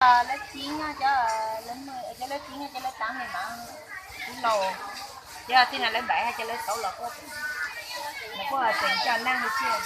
Lawv txiv nyob cov, cov lawv txiv nyob cov lawv tav me mas tub laus, cov tij no lawv npaim hais cov lawv tauv los kuj, los kuj tseem coj neeg li thiab.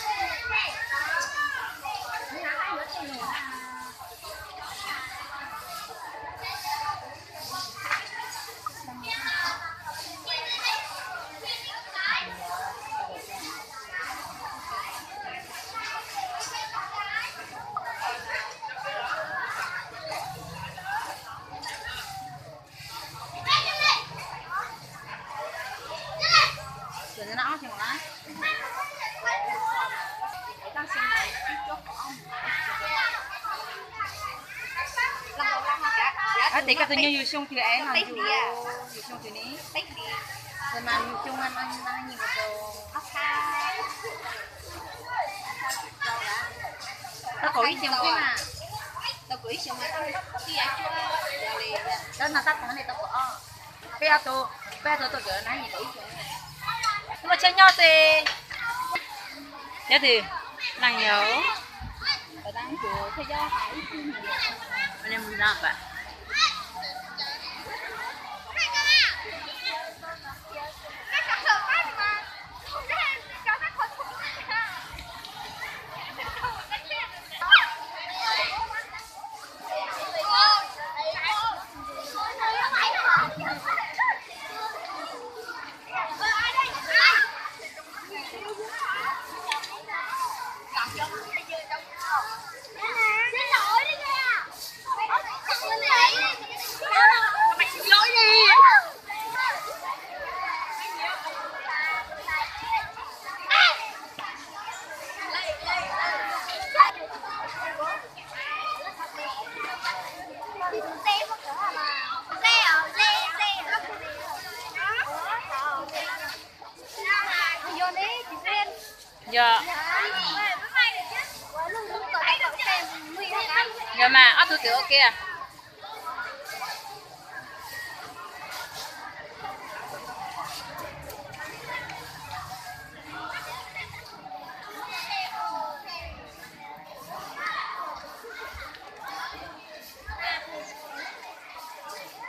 Tes koj tus nyuj yug xyoo twg es no yug, yug xyoo twg ne? Tus mas yug xyoo no, no, no, tau kaum ib xyoos xwb na. Tab no tab tom li tau kaum ob. Peb ob tug, peb ob tug tuaj kawm na, nyias kaum ib xyoos. Muaj chaw nyob xwb. Nyob twg? Leej yau. Yog, yog mas ob tug twm ua ke.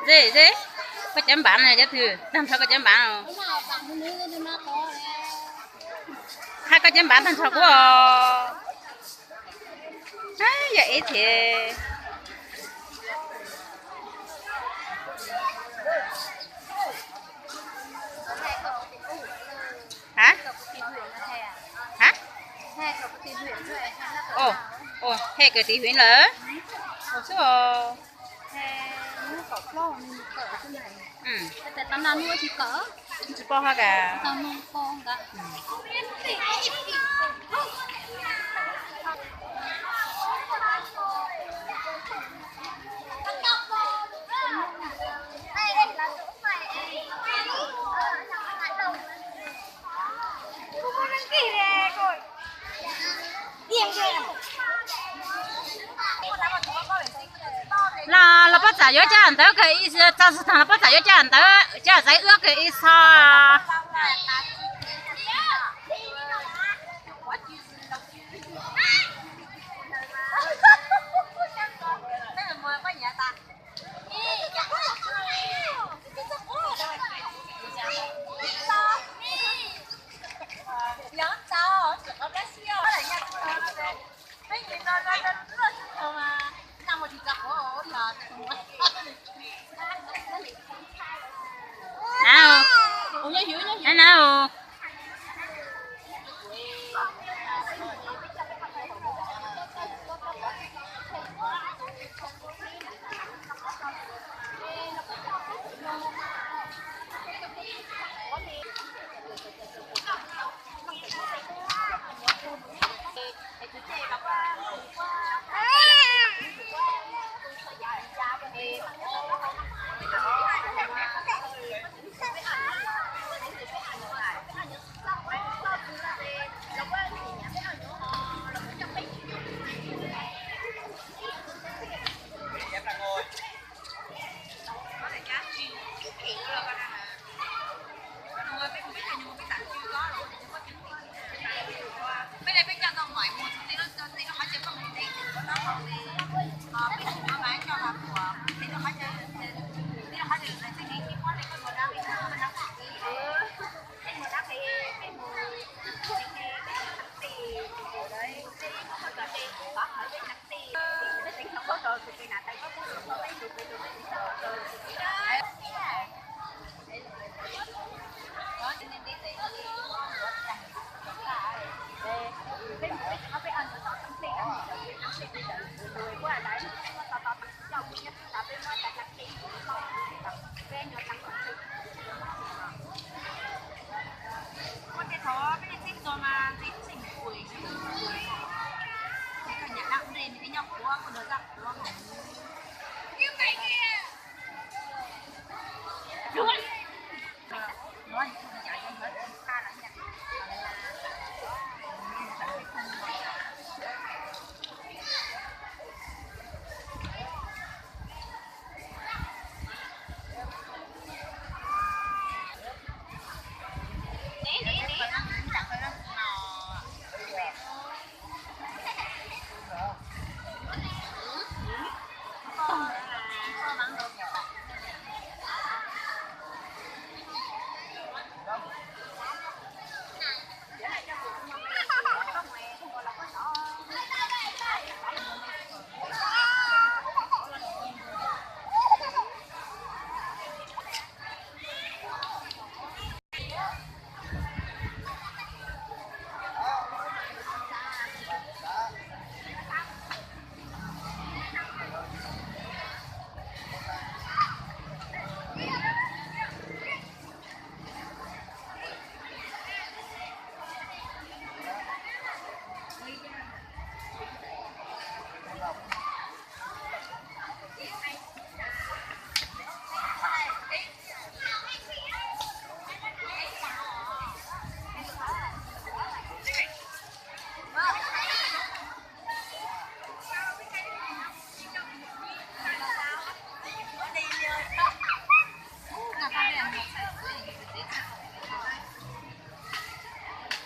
Ze, ze, koj cov npav no cov twg tag nrho koj cov npav no? Hab koj cov npav tag nrho kuv os. Yog ib thiv. Hab, hab, o, o, he kawm tiv hwv lawm. O xwb os. Tsis paub hab kas. Los, los pob txam yuav caj ntawv kawg ib, txog thaum los pob txam yuav caj ntawv caj xaiv wb kawg ib txho. Na, na.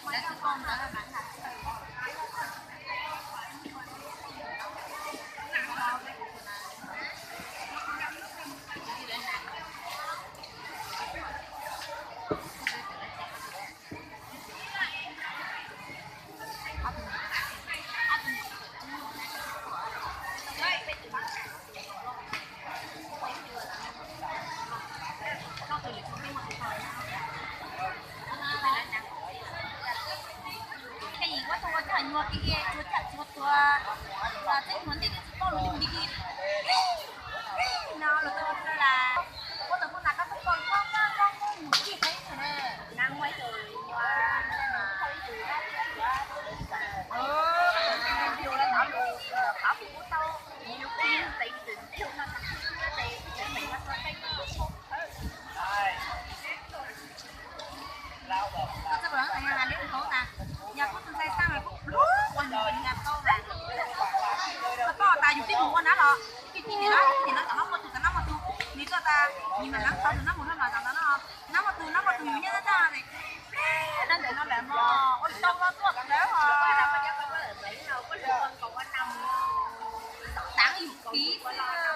Koj txawj pom lab ntawd yog neb ua hauv tas, yog kuv tus ntxhais xaj mas kuv pluag ua nws nqa tau mas. Koj txawj tas yus twb mus ua nab los, twb tim no, tim no tom no muaj tus, tom no muaj tus, nws txawj tas nws mas nab tau tus nab mus no mas tom no, nab muaj tus, nab muaj tus yus nyob tag tag, nab ntawm no lawm mog, ua tau no tuaj lawm os. Taav yus kiv xwb.